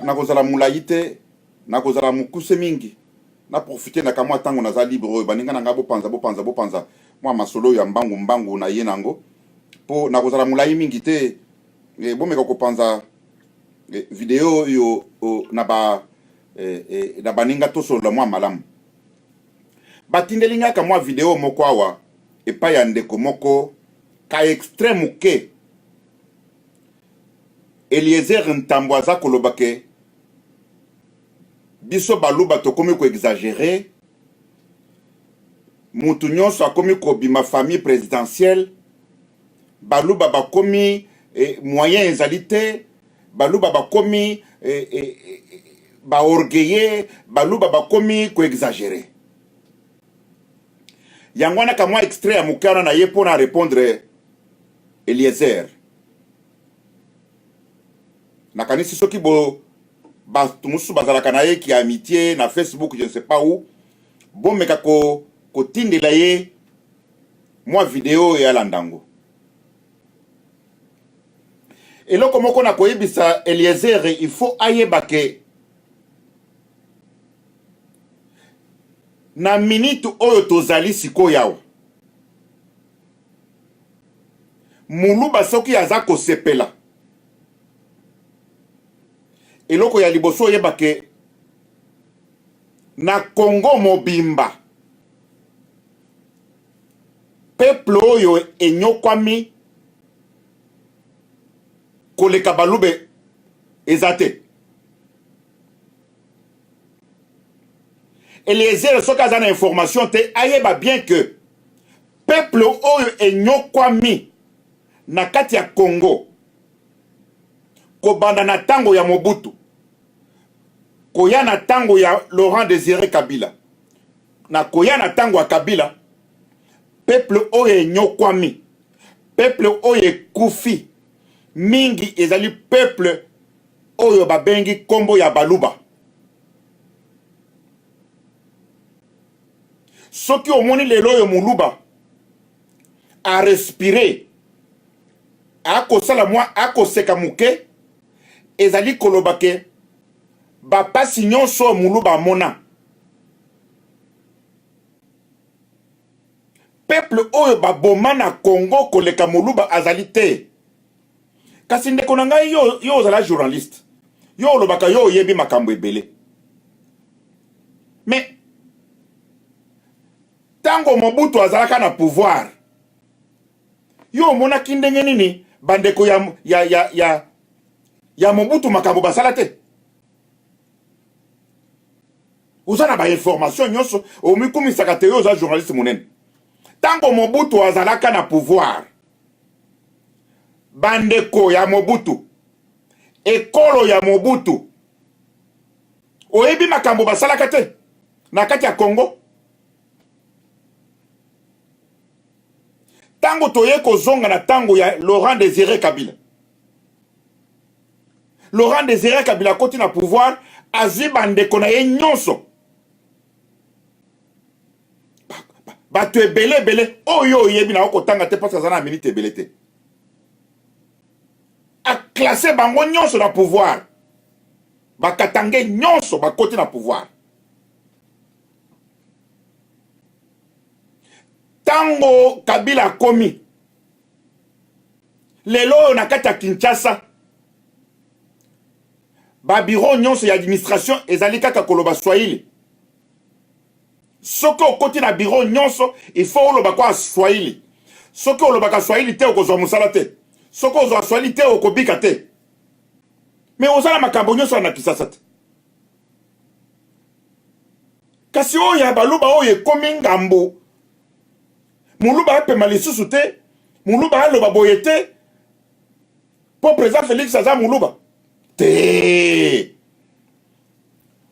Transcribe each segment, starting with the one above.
Nakozala molayi te, nakozala mokuse mingi. Na profiter na kamwa ntango naza libre oyo, baninga na ngai, bopanza, bopanza, bopanza mwa masolo oyo ya mbangu mbangu na ye nango, mpo nakozala molayi mingi te. Bomeka kopanza video oyo na baninga, tosolola mwa malamu. Batindeli ngai ka mwa video moko awa epai ya ndeko moko, ka extrait moke. Eliezer Ntambo aza koloba ke biso Baluba tokomi koexagérer, mutu nyonso akomi kobima famille présidentielle, Baluba bakomi moyen ezali te, Baluba bakomi baorgueilleux, Baluba bakomi koexagérer. Yango wana ka mwa extrait ya moke wana na ye mpona répondre Eliezer. Nakanisi soki bo bato mosusu bazalaka na ye ki amitié na Facebook, je ne sais pas où, bomeka kotindela ye mwa video oyo alanda yango. Eloko moko na koyebisa Eliezer, il faut ayeba ke na minute oyo tozali sikoyo awa, Muluba soki aza kosepela, eloko ya liboso oyeba ke na Congo mobimba, peuple oyo enyokwami koleka Balube eza te. Eliezer soki aza na information te, ayeba bien que peuple oyo enyokwami na kati ya Congo kobanda na ntango ya Mobutu, koya na ntango ya Laurent Désiré Kabila, na koya na ntango ya Kabila, peuple oyo enyokwami, peuple oyo ekufi mingi, ezali peuple oyo babengi nkombo ya Baluba. Soki omoni lelo oyo Moluba arespirer, akosala mwa, akoseka moke, ezali koloba ke bapasi nyonso Moluba amona, peuple oyo baboma na Congo koleka Moluba azali te. Kasi ndeko na ngai, yo ozala journaliste, yo olobaka, yo oyebi makambo ebele, mais ntango Mobutu azalaka na pouvoir, yo omonaki ndenge nini bandeko ya Mobutu makambo basala te? Oza na bainformation nyonso, omikumisaka te yo oza journaliste monene. Ntango Mobutu azalaka na pouvoir, bandeko ya Mobutu, ekolo ya Mobutu, oyebi makambo basalaka te na kati ya Congo? Ntango toye kozonga na ntango ya Laurent Désiré Kabila, Laurent Désiré Kabila akoti na pouvoir, azwi bandeko na ye nyonso, bato ebele ebele oyo oyebi, na okotanga te parce aza na minute ebele te, aclasser bango nyonso na pouvoir, bakatange nyonso bakoti na pouvoir. Ntango Kabila akomi lelo oyo na kati ya Kinshasa, babureau nyonso ya administration ezali kaka koloba Swahili. Soki okoti na bureau nyonso, il faut oloba kwa Swahili. Soki olobaka Swahili te, okozwa mosala te. Soki ozwa Swahili te, okobika te. Mais oza na makambo nyonso na Kinshasa te. Kasi oyo ya Baluba oyo ekomi ngambo, Moluba apema lisusu te, Moluba aloba boye te mpo président Félix aza Moluba te.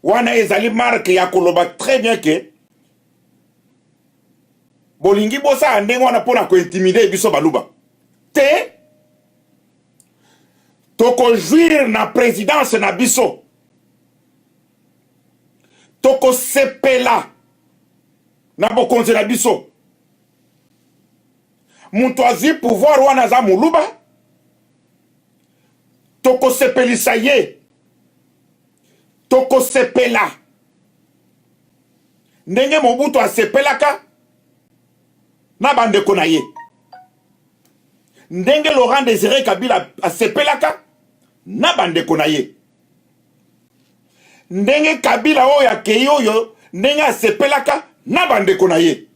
Wana ezali marque ya koloba très bien ke bolingi bosala ndenge wana mpona kointimider biso Baluba te. Tokojouir na présidence na biso, tokosepela na bokonzi na biso. Moto azwi pouvoir wana aza Moluba, tokosepelisa ye. Tokosepela ndenge Mobutu asepelaka na bandeko na ye, ndenge Laurent Désiré Kabila asepelaka na bandeko na ye, ndenge Kabila oyo akei oyo ndenge asepelaka na bandeko na ye.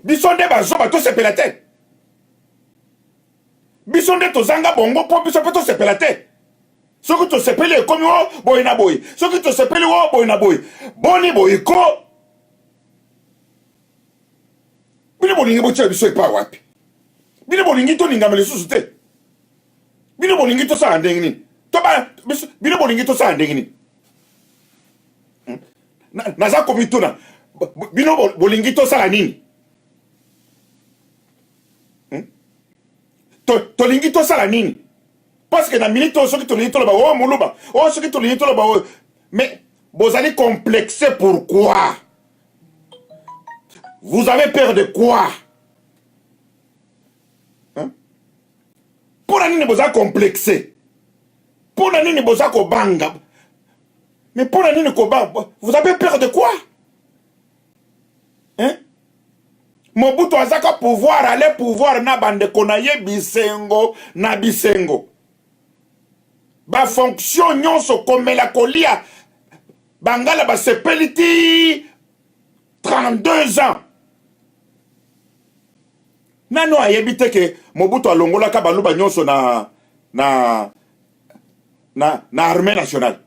Biso nde bazoba, tosepela te. Biso nde tozanga bongo mpo biso mpe tosepela te. Soki tosepeli ekomi o boye na boye, soki tosepeli o boye na boye, boni boye ko. Bino bolingi botia biso epa wapi? Bino bolingi toningama lisusu te? Bino bolingi tosala ndenge nini? Bino bolingi tosala ndenge nini? Naza komituna, bino bolingi tosala nini? Tolingi tosala nini? Parce que na minute oyo, soki tolingi toloba o moluba oyo, soki tolingi toloba oyo, mais bozali complexe. Pourquoi vous avez peur de quoi, hein? Mpo na nini boza complexe? Mpo na nini boza kobanga? Mais mpo na nini kobanga? Vous avez peur de quoi, hein? Mobutu azaka pouvoir, ale pouvoir na bandeko na ye, bisengo na bisengo, bafonction nyonso, komela, kolia, bangala basepeli ti 32 ans. Nano ayebi te ke Mobutu alongolaka baluba nyonso na armée nationale.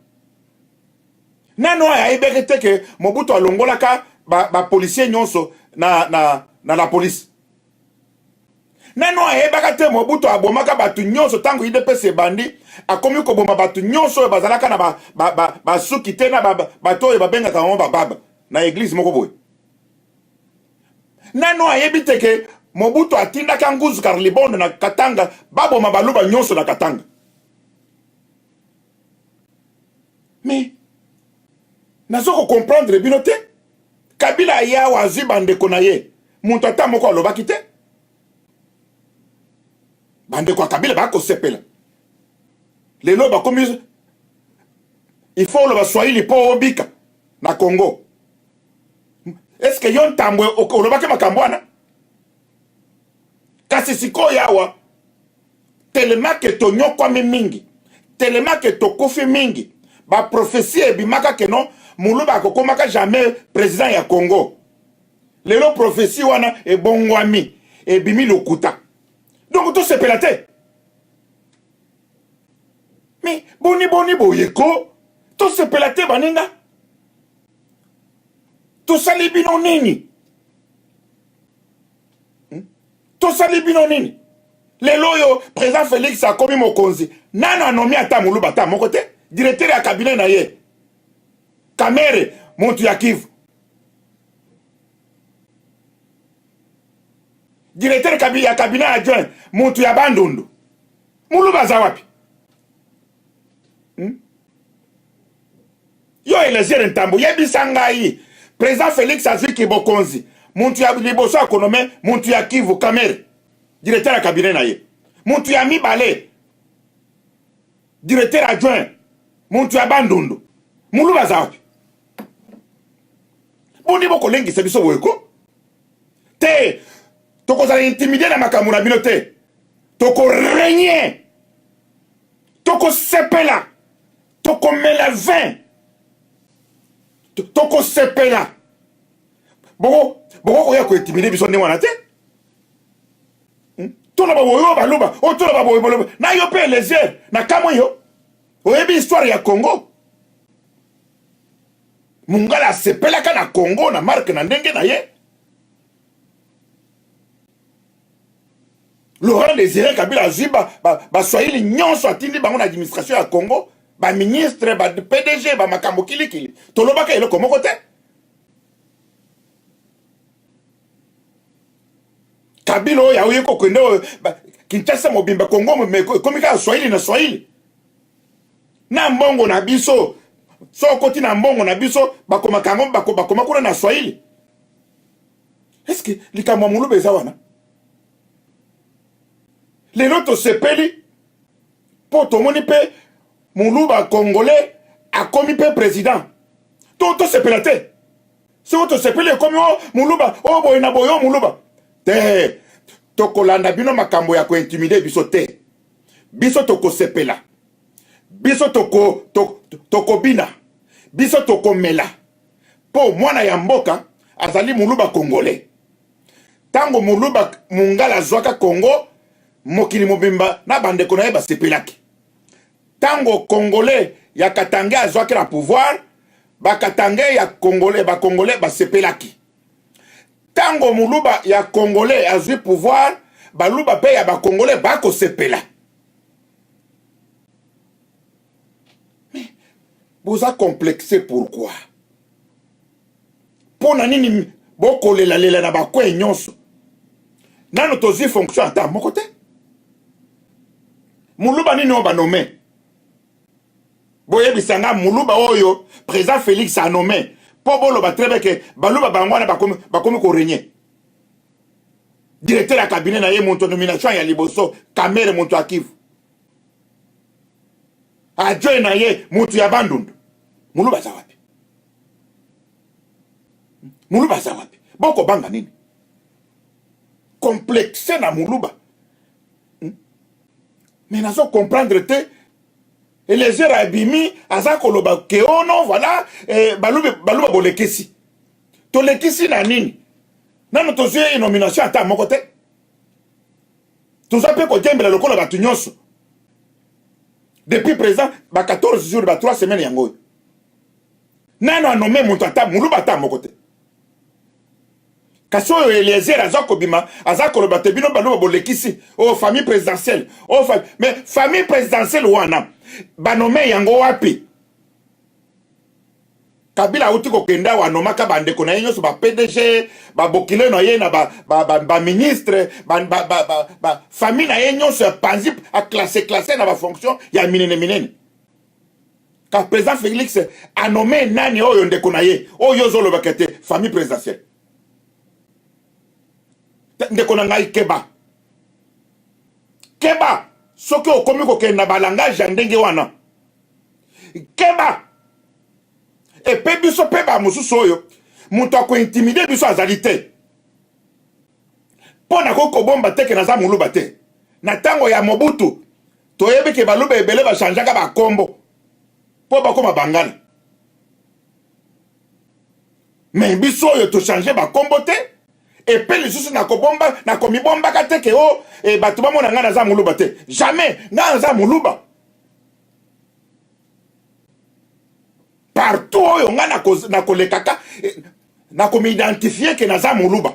Nano ayebaki te ke Mobutu alongolaka bapolicier ba nyonso na la police. Nano ayebaka te Mobutu abomaka bato nyonso. Ntango UDPS ebandi, akomi koboma bato nyonso oyo bazalaka na basuki te, na bato oyo babengaka bango bababa na église moko boye. Nano ayebi te ke Mobutu atindaka Nguzu Karl-i-Bond na Katanga, baboma baluba nyonso na Katanga. Mais nazo kocomprendre bino te. Kabila ayawa, azwi bandeko na ye, moto ata moko alobaki te. Bandeko ya Kabila bakosepela lelo, bakomi il faut oloba swahili mpo obika na Congo. Est-ce que yo Ntambwe olobaki makambo wana? Kasi sikoyo awa, tellement ke tonyokwami mingi, tellement ke tokufi mingi, baprophétie ebimaka ke non, moluba akokomaka jamais président ya Congo. Lelo prophétie wana ebongwami, ebimi lokuta. Donc tosepela te? Mais boni boni boye ko, tosepela te? Baninga, tosali bino nini? Tosali bino nini? Lelo oyo président Félix akomi mokonzi, nano anommer ata moluba ata moko te. Directeur ya cabinet na ye Kamerhe, motu ya Kivu. Directeur ya cabinet adjoint, motu ya Bandundu. Moluba aza wapi? Yo Eliezer Ntambo, yebisa ngai, président Félix azwiki bokonzi, muntu ya liboso akonommer muntu ya Kivu, Kamerhe, directeur ya cabinet na ye. Muntu ya mibale, directeur adjoint, muntu ya Bandundu. Moluba aza wapi? Boni bokolengisa biso boye ko? Te, tokozala intimidé na makambo na bino te. Tokorégner, tokosepela, tokomela vin, tokosepela. Boko koya kointimider biso ndenge wana te. Toloba boye oyo baloba oyo, toloba boye baloba na yo mpe. Eliezer, na kamwe yo oyebi histoire ya Congo. Mongala asepelaka na Congo na marke na ndenge na ye. Laurent Désiré Kabila azwi baswahili nyonso, atindi bango na administration ya Congo, baministre, ba PDG, bamakambo kilikili. Tolobaka eloko moko te. Kabila oyo aoyi kokende oyo, Kinshasa mobimba, Congo ekomi kaka swahili na swahili. Na mbongo na biso, so okoti na mbongo na biso, bakomaka yango, bakoma kuna na swahili. Est-ce likambo ya moluba eza wana? Lelo tosepeli mpo tomoni mpe moluba congolais. Akomi mpe président, to tosepela te. Soki tosepeli, ekomi o moluba, o boye na boye, o moluba te. Tokolanda bino makambo ya kointimider biso te. Biso tokosepela, biso tokobina, biso tokomela, mpo mwana ya mboka azali moluba congolais. Ntango moluba mongala azwaka Congo, mokili mobimba na bandeko na ye basepelaki. Ntango Congolais ya Katange azwaki na pouvoir, Bakatange ya Congolais, Bacongolais basepelaki. Ntango moluba ya Congolais azwi pouvoir, baluba mpe ya Bacongolais bakosepela. Mais boza complexe pourquoi? Mpo na nini bokolelalela na bakwe nyonso? Nano tozwi fonction ata moko te. Moluba nini oyo banommer? Boyebisa nga moluba oyo président Félix anommer, mpo boloba très bien ke baluba bango wana bakomi korégner. Directeur ya cabinet na ye, moto nomination ya liboso, Kamerhe, moto ya Kivu. Adjoint na ye, moto ya Bandundu. Moluba aza wapi? Moluba aza wapi? Bokobanga nini? Complexe na moluba, Mais nazo comprendre te. Eliezer abimi, aza koloba ke oh non, voilà, eh, baluba, baluba bolekisi. Tolekisi na nini? Nano tozwi nomination ata moko te. Toza mpe kodiembela lokola bato nyonso. Depuis présent ba 14 jours, ba 3 semaines yango oyo, nano anommer moto ata moluba ata moko te. Kasi oyo Eliezer aza kobima, aza koloba te bino baluba bolekisi, oyo oh, famille présidentielle, oyo oh, famille. Mais famille présidentielle wana banommer yango wapi? Kabila auti kokende awa, anomaka bandeko na ye nyonso, ba PDG, babokile na ye na baministre, ba, ba, ba, ba, ba, famille na ye nyonso ya panzi, aclasser classe na bafonction ya minene minene. Ka président Félix anommer nani oyo ndeko na ye, oyo ozolobaka te famille présidentielle? Ndeko na ngai, keba, keba. Soki okomi kokende na balangage ya ndenge wana, keba. Epe biso mpe bamosusu oyo moto akointimider biso azali te, mpo nakoki kobomba te ke naza moluba te. Na ntango ya Mobutu, toyebi ke baluba ebele bachangeaka bakombo mpo bakóma bangala. Mais biso oyo tochanger bakombo te, epe lisusu nakobomba, nakomibombaka te ke o e, bato bamona ngai naza moluba te. Jamais. Ngai naza moluba. Partout oyo ngai nakolekaka, nakomiidentifier ke naza moluba.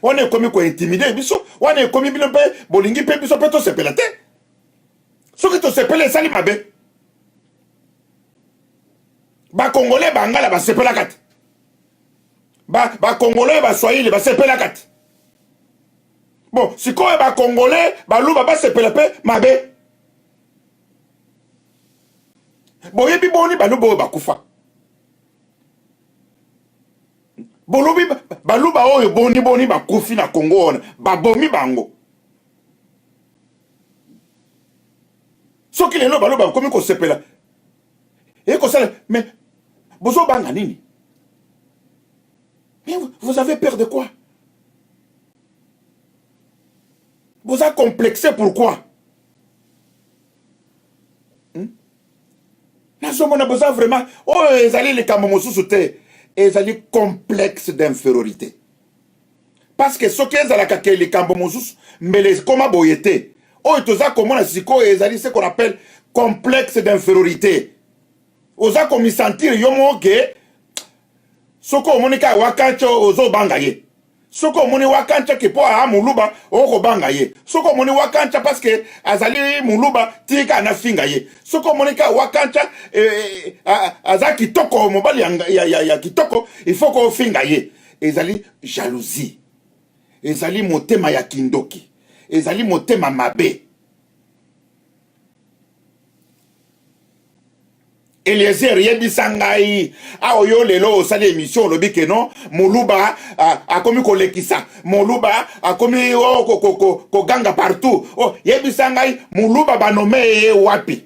Wana ekomi kointimider biso, wana ekomi bino mpe bolingi mpe biso mpe tosepela te. Soki tosepeli, esali mabe. Bakongole bangala basepelaka te, Bakongole baswahili basepelaka te. Bon, sikoyo Bakongole baluba basepela mpe mabe. Boyebi boni baluba oyo bakufa? Bolobi baluba oyo boni boni bakufi na Kongo wana, babomi bango. Soki lelo baluba bakomi kosepela, ekosala. Mais bozobanga nini? Mais vous avez peur de quoi? Boza complexé pourquoi? Nazomona boza vraiment, oyo ezali likambo mosusu te, ezali complexe d'infériorité. Parce que soki ezalaka ke likambo mosusu, mbele ekoma boye te. Oyo toza komona sikoyo ezali ce qu'on appelle complexe d'infériorité. Oza komisentir yo moko ke soki omoni kaka Wakanca, ozobanga ye. Soki omoni Wakanca ke mpo aa moluba, okobanga ye. Soki omoni Wakanca parce que azali moluba, tika nafinga ye. Soki omoni kaka Wakanca eh, eh, aza kitoko, mobali ya kitoko, il faut kofinga ye. Ezali jalousie, ezali motema ya kindoki, ezali motema mabe. Eliezer, yebisa ngai awa, yo lelo osali émission, olobi ke non, moluba akomi kolekisa, moluba akomi oh, koganga partout. Oh, yebisa ngai, moluba banome ye wapi?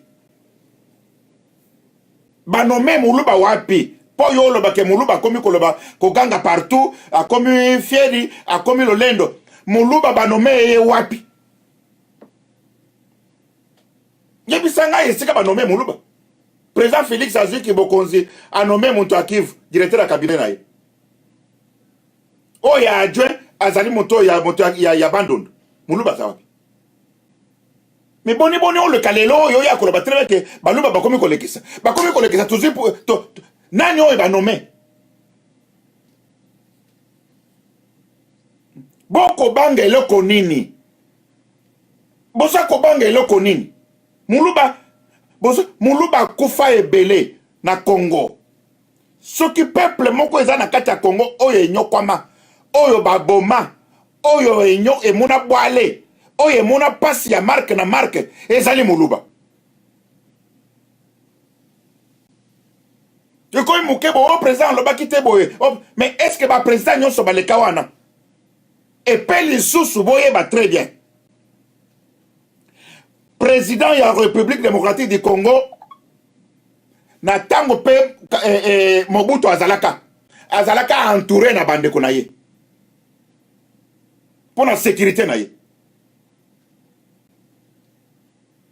Banome moluba wapi mpo yo oloba ke moluba akomi koloba, koganga partout, akomi fieri, akomi lolendo? Moluba banome ye wapi? Yebisa ngai esika banome moluba. Président Félix azwiki bokonzi, anome moto ya Kivu directeur ya cabinet na ye, oyo ya adjoint azali moto ya moto ya Bandundu. Moluba aza wapi? Me boni boni oleka lelo oyo oya koloba très bien ke baluba bakomi kolekisa, bakomi kolekisa? Tozwi nani oyo banome? Bokobanga eloko nini? Boza kobanga eloko nini? Muluba, boza, muluba akufa ebele na Congo. Soki peuple moko eza na kati ya Congo oyo enyokwama, oyo baboma, oyo enyo emona bwale, oyo emona pasi ya marke na marke, ezali moluba. Ekomi moke bo, oh, président alobaki te boye. Oh, mais est ce que ba président nyonso baleka wana? Epe lisusu boyeba très bien, président ya République démocratique du Congo na ntango mpe Mobutu azalaka entouré na bandeko na ye mpo na sécurité na ye.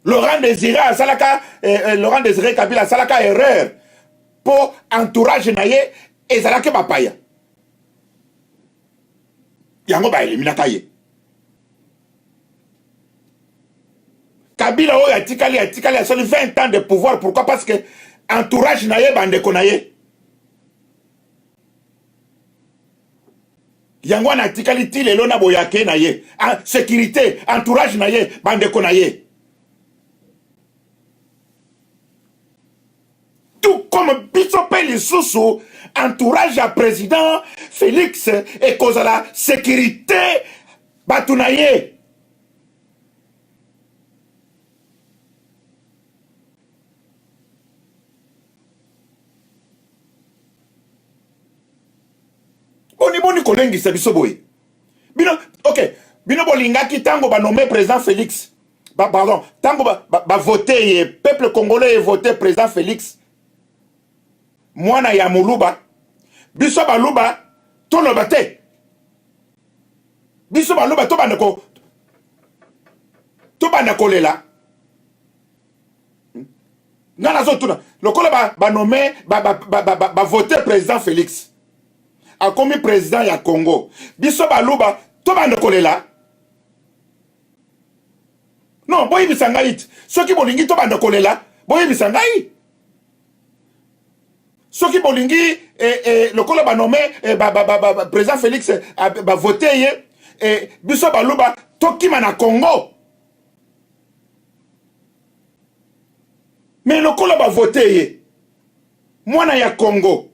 Laurent Désiré asalaka Laurent Désiré Kabila asalaka erreur mpo entourage na ye ezalaki bapaya, yango baeliminaka ye. Kabila oyo atikali asali 20 ans de pouvoir. Pourquoi? Parce que entourage na ye, bandeko na ye, yango wana atikali ti lelo na boyake na ye, sécurité, entourage na ye, bandeko na ye. Tout comme biso mpe lisusu, entourage ya président Félix ekozala sécurité, bato na ye. Boni boni kolengisa biso boye bino? Ok, bino bolingaki ntango banome président Félix ba, pardon, ntango bavote ba, ba ye, peuple congolais evote président Félix, mwana ya moluba, biso baluba toloba te? Biso baluba tobanda kolela? Nga nazotuna, lokola banome, bavote président Félix, akomi président ya Congo, biso baluba tobanda kolela? Non, boyebisa ngai ti soki bolingi tobanda kolela. Boyebisa ngai soki bolingi lokola banome président Félix, bavote ye, biso baluba tokima na Congo. Me lokola bavote ye, mwana ya Congo,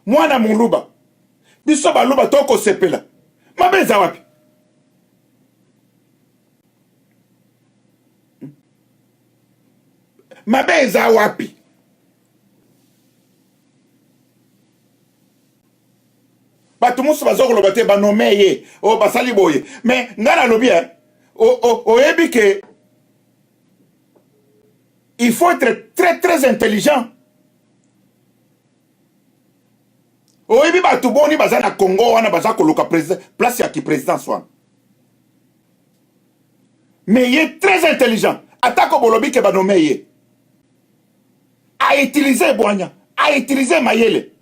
mwana moluba, biso baluba tokosepela, mabe eza wapi? Mabe eza wapi? Bato mosusu baza koloba te, banome ye oyo basali boye. Me ngai nalobi, oyebi ke il faut être très très intelligent. Oyebi bato boni baza na Congo wana baza koluka place ya kiprésidence wana? Mais ye très intelligent, atako bolobi ke banome ye, autilize bwanya, autilize mayele.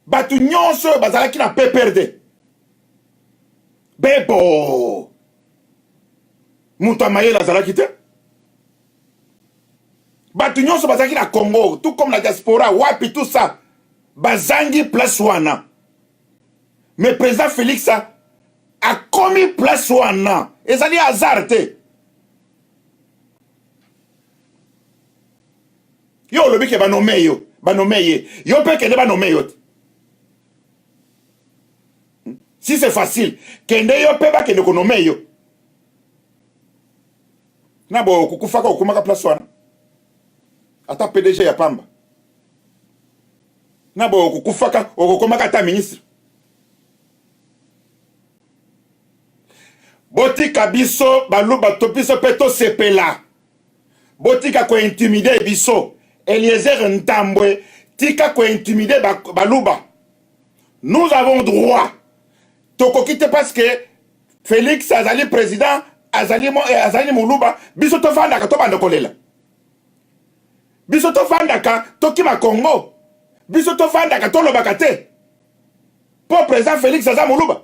Bato nyonso oyo bazalaki na PPRD bebo, moto ya mayele azalaki te. Bato nyonso bazalaki na Congo, tout comme la diaspora, wapi, tout ça, bazangi place wana. Mais président Félix akomi place wana, ezali hasard te. Yo olobi ke banome yo, banome ye, yo mpe kende banome yo te. Si c'est facile, kende yo mpe bakende konome yo. Na boye okokufaka, okomaka place wana. Ata PDG ya pamba. Na bo okokufaka, okokomaka ata ministre. Botika biso baluba to biso pe tosepela. Botika ko intimider biso. Eliezer Ntambwe, tika ko intimider baluba. Nous avons droit. Tokoki te parce que Felix azali président, azali eh, azali muluba, biso tofandaka tobanda kolela. Biso tofandaka tokima Congo. Biso tofandaka tolobaka te. Po président Felix aza muluba.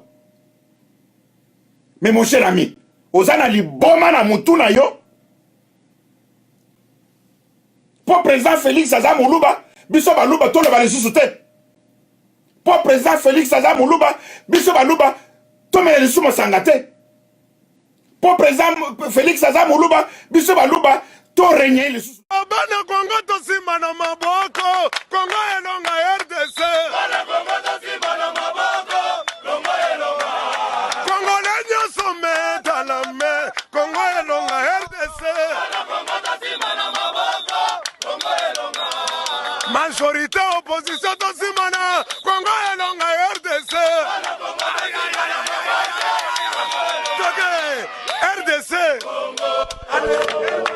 Mais mon cher ami, oza na liboma na mutu na yo. Po président Felix aza muluba, biso baluba toloba lisusu te. Po président Felix aza muluba, biso baluba tomela lisusu masanga te. Po président Felix aza muluba, biso baluba to régner lisusu. Bana Kongo tosimba na maboko, Kongo elonga RDC. Bana Kongo tosimba na maboko, Kongo elonga. Congolais nyonso meta la main, Kongo elonga RDC. Bana Kongo tosimba na maboko, Kongo elonga. Majorité opposition tosimba na Kongo elonga RDC. Bana Kongo tosimba na maboko, Kongo elonga. Toke RDC. Kongo.